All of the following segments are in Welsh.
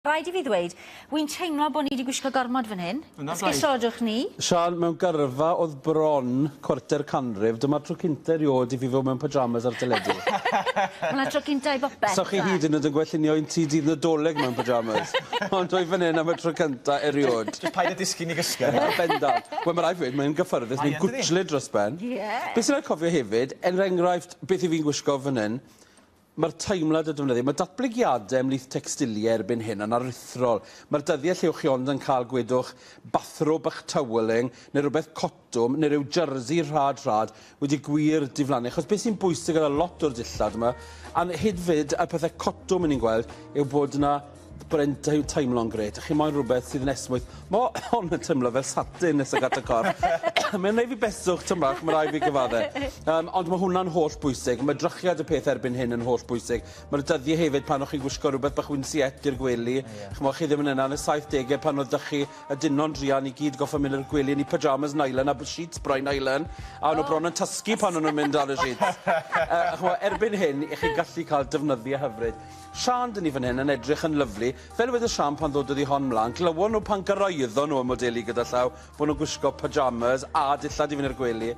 Rhaid i fi ddweud, wi'n teimlo bod ni 'di gwisgo gormod fan hyn. Esgusodwch ni. Siân, mewn gyrfa oedd bron cwarter canrif, dyma'r tro cynta erioed i fi fod mewn pyjamas ar deledu. Wel, 'na tro cynta i bopeth. So chi hyd yn oed yn gwell llunio un tŷ dydd Nadolig mewn pyjamas. Ond dwi fan hyn am y tro cynta erioed. Jyst paid â disgyn i gysgu. Yn bendant. Wel, ma' raid fi weud, mae'n gyffyrddus, mae'n gwtshlu dros ben. Ie. Be sy'n rhaid cofio hefyd, er enghraifft, beth 'yf fi'n gwisgo fan hyn, Mae'r teimlad y defnyddiau, mae datblygiadau ymhlith tecstiliau erbyn hyn yn aruthrol. Mae'r dyddiau lle o'ch chi ond yn cael, gwedwch, bathrobe bach toweling, neu rhywbeth cotwm, neu ryw jersey rhad rhad, wedi gwir diflannu. Achos beth sy'n bwysig gyda lot o'r dillad yma, a hyd fyd y pethau cotwm 'yn ni'n gweld, yw bod yna bod e'n teimlo'n grêt. A chi moyn rhywbeth sydd yn esmwyth. Mae hon yn teimlo fel satin nes ag at y corff. Mae'n neud fi beswch tym bach, mae rhaid fi gyfadde. Ond mae hwnna'n holl bwysig. Mae drychiad y peth erbyn hyn yn holl bwysig. Mae'r dyddiau hefyd pan o'ch chi'n gwisgo rhywbeth bach winsiet i'r gwely. Yeah. Ch'mo', chi ddim yn yna yn y 70au pan oedd 'da chi y dynon druan i gyd goffo mynd i'r gwely yn eu pyjamas nylon a sheets brau nylon, a o'n nhw bron yn tasgu pan o'n nhw'n mynd ar y sheets. Ch'mo', erbyn hyn, 'ych chi'n gallu cael defnyddiau hyfryd. Siân 'dyn ni fan hyn yn edrych yn lyfli. Fel wedodd Siân pan ddododd hi hon mlan, glywon nhw pan gyrraeddon nhw y modelu gyda llaw bod nhw'n gwisgo pyjamas a dillad i fynd i'r gwely.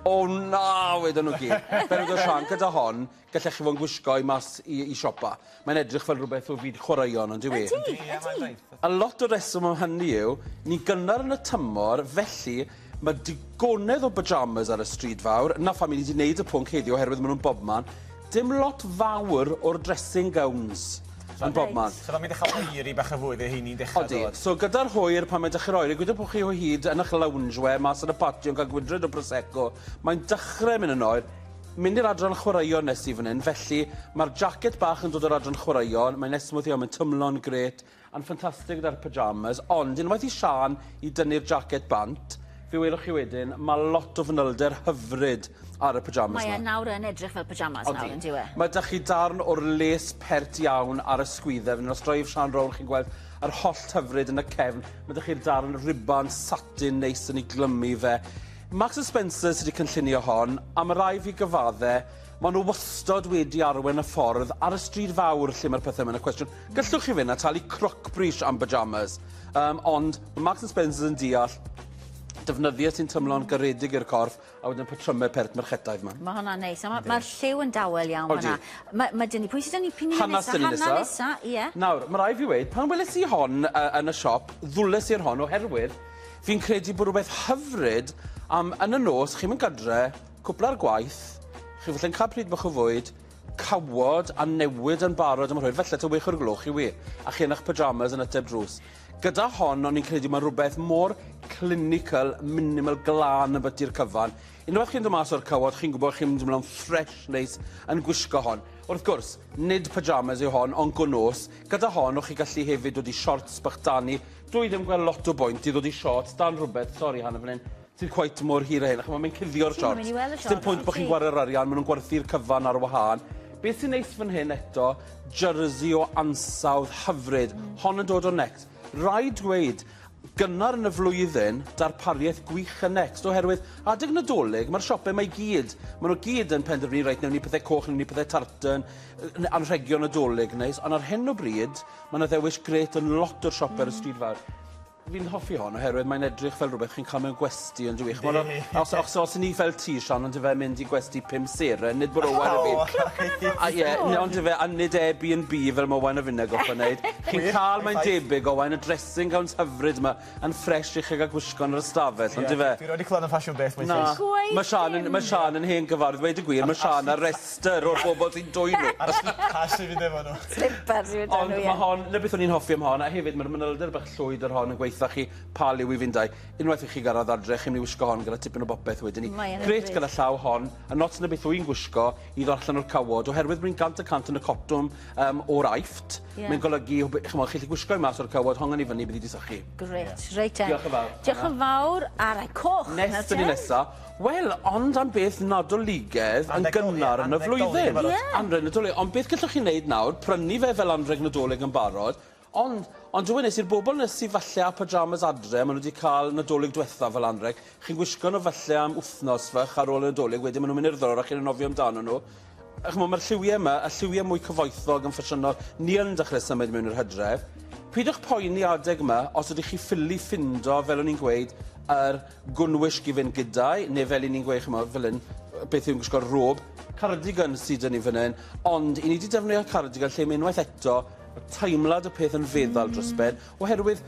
O na! wedon nhw gyd. Fel wedodd Siân, gyda hon, gallech chi fod yn gwisgo i mas i, i siopa. Mae'n edrych fel rhywbeth o fyd chwaraeon, ond yw e? Ydy, ydy. A lot o reswm am hynny yw, ni'n gynnar yn y tymor, felly mae digonedd o pyjamas ar y stryd fawr. 'Na pham i ni 'di wneud y pwnc heddiw, oherwydd maen nhw'n bobman. Dim lot fawr o'r dressing gowns yn bobman. So fel mae'n dechrau oeri bach o fwy, fe heini'n dechrau Odi. dod. So gyda'r hwyr, pan mae'n dechrau oeri, gweda bod chi o hyd yn eich loungewear mas yn y patio yn cael gwydred o Prosecco, mae'n dechrau mynd yn oer. Mynd i'r adran chwaraeon nes i fan hyn, felly mae'r jacket bach yn dod o'r adran chwaraeon, mae'n esmwyth iawn, mae'n tymlo'n grêt, a'n ffantastig gyda'r pyjamas, ond unwaith i Siân i dynnu'r jacket bant, fe welwch chi wedyn, mae lot o fanylder hyfryd ar y pyjamas Mae e 'ma. nawr yn edrych fel pyjamas nawr, yn dyw e? Mae 'da chi darn o'r les pert iawn ar y sgwydde fan hyn. Os droif Siân rownd, chi'n gweld yr hollt hyfryd yn y cefn. Mae 'da chi'r darn ruban satin neis yn ei glymu fe. Marks and Spencer sydd wedi cynllunio hon, a mae rai fi gyfadde, maen nhw wastod wedi arwain y ffordd ar y stryd fawr lle mae'r pethau yma yn y cwestiwn. Gallwch chi fynd a talu crocbris am pyjamas, ond mae Marks and Spencer yn deall defnyddiau sy'n tymlo'n garedig i'r corff a wedyn patrymau pert merchetaidd yma. Mae hwnna'n neis. A mae'r ma lliw yn dawel iawn Odi. fan'na. Mae dyn ni, pwy sydd 'da ni pyn Hannah nesa? sy'n ni Hannah nesa. nesa, ie. Nawr, mae rai fi weud, pan weles i hon yn y siop, ddwles i'r hon oherwydd fi'n credu bod rhywbeth hyfryd am yn y nos, chi'n mynd gadre, cwpla'r gwaith, chi falle'n cael pryd bach o fwyd, cawod a newid yn barod am yr hwyr, falle ta 6 o'r gloch i wi, a chi yn eich pyjamas yn ateb drws. Gyda hon, o'n i'n credu mae rhywbeth mor clinical, minimal, glân yn byty'r cyfan. Unwaith chi'n dod mas o'r cawod, chi'n gwybod chi'n mynd ymlaen fresh, neis, yn gwisgo hon. Wrth gwrs, nid pyjamas yw hon, ond go nos. Gyda hon, o'ch chi gallu hefyd dod i shorts bach dan i. Dwi ddim gweld lot o bwynt i ddod i shorts dan rhywbeth, sori Hannah fan hyn, sydd quite mor hir a hyn, achos mae'n cuddio'r Ti'm yn shorts. mynd i weld y Sdim shorts, pwynt bod chi'n wyt ti? gwario'r arian, maen nhw'n gwerthu'r cyfan ar wahân. Beth sy'n neis fan hyn eto, jersey o ansawdd hyfryd. Hon yn dod o Next. Rhaid dweud, gynnar yn y flwyddyn, darpariaeth gwych yn Next, oherwydd adeg Nadolig, mae'r siopau mae gyd. Maen nhw gyd yn penderfynu, reit, newn ni pethau coch, newn ni pethau tartan, anrhegion Nadolig neis, ond ar hyn o bryd, mae yna ddewis grêt yn lot o'r siopau ar y stryd fawr. Fi'n hoffi hon oherwydd mae'n edrych fel rhywbeth chi'n cael mewn gwesty yn dyw i. Os ni fel ti, Sian, ond fe mynd i gwesty pum seren, nid bod Owain a fi. A ie, ond fe, a nid Airbnb fel mae Owain a finne goffa wneud. Chi'n cael, mae'n debyg, Owain, y dressing gowns hyfryd yma yn ffres i chi gael gwisgo yn yr ystafell, ond fe. Dwi wedi clywed yn ffasiwn beth, Na, Gweud mae Sian yn, mae Sian yn hen gyfarwydd, dweud y gwir, mae Sian ar rester o'r bobl sy'n dwyn nhw. A'r slippers sy'n fynd efo nhw. Slippers i fynd â Ond nhw, mae ie. hon, na beth o'n i'n hoffi am hon, a hefyd mae'r manylder bach llwyd ar hon yn gweitha chi pa liw i fynd â'i. Unwaith i chi gyrraedd adre, chi'n mynd i wisgo hon gyda tipyn o bopeth wedyn ni. Mae yn Grêt hyfryd. gyda llaw hon, a not na beth wy'n gwisgo i ddod allan o'r cawod, oherwydd mae'n 100% yn y cotwm o'r Aifft. Mae'n golygu, ch'mod, chi'n gallu gwisgo i mas o'r cawod, hongen i fyny, bydd i di sychu. Grêt, reit te. Diolch yn fawr. Diolch yn fawr ar y coch. Nest nawr dyn ni te. nesa. Wel, ond am beth Nadoligedd yn Anrheg gynnar yn y anrheg Dolig yn flwyddyn. barod. Ie. Anrheg Nadolig. Ond beth gallwch chi wneud nawr, prynu fe fel anrheg Nadolig yn barod, ond dwi'n nes i'r bobl nes i falle â pyjamas adre, maen nhw wedi cael Nadolig diwetha fel anrheg, chi'n gwisgo nhw falle am wythnos fach ar ôl y Nadolig, wedyn maen nhw'n mynd i'r ddror a chi'n anghofio amdano nhw. Ch'mo', mae'r lliwiau yma, y lliwiau mwy cyfoethog yn ffasiynol, ni yn dechrau symud mewn i'r hydref. Pidwch poeni adeg yma, os ydych chi ffili ffindo, fel o'n i'n gweud, yr gwnwisg i fynd gyda'i, neu fel 'yn ni'n gweud, ch'mo', fel 'yn, beth yw'n gwisgo rob, cardigan sydd 'da ni fan hyn, ond i ni 'di defnyddio cardigan lle mae unwaith eto, ma' teimlad y peth yn feddal dros ben, oherwydd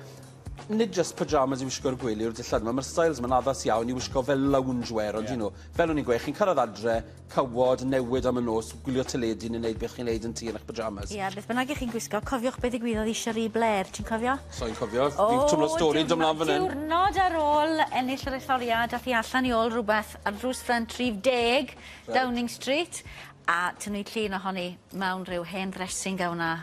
nid jyst pyjamas i wisgo i'r gwely yw'r dillad yma, ma'r styles yma'n addas iawn i wisgo fel loungewear, on'd 'yn nhw? Fel o'n i'n gweud, chi'n cyrraedd adre, cawod, newid am y nos, gwylio teledu neu wneud beth chi'n neud yn tŷ yn eich pyjamas. Ie, beth bynnag 'ych chi'n gwisgo, cofiwch beth ddigwyddodd i Cherie Blair, ti'n cofio? Soi'n cofio, fi'n twmlo stori yn dod mlan fan 'yn. Diwrnod ar ôl ennill yr etholiad, ath hi allan i ôl rhywbeth ar drws ffrynt rhif 10, Downing Street, a tynnwyd llun ohoni mewn rhyw hen ddressing gown a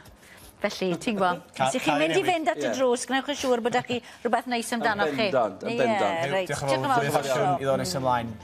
Felly, ti'n gwbo, os 'ych chi'n mynd i fynd at y drws, gwnewch yn siŵr bod 'da chi rhywbeth neis amdanoch chi. Yn bendant, yn bendant. Ie, reit. Diolch yn fawr, fwy o ffasiwn i ddod nes ymlaen.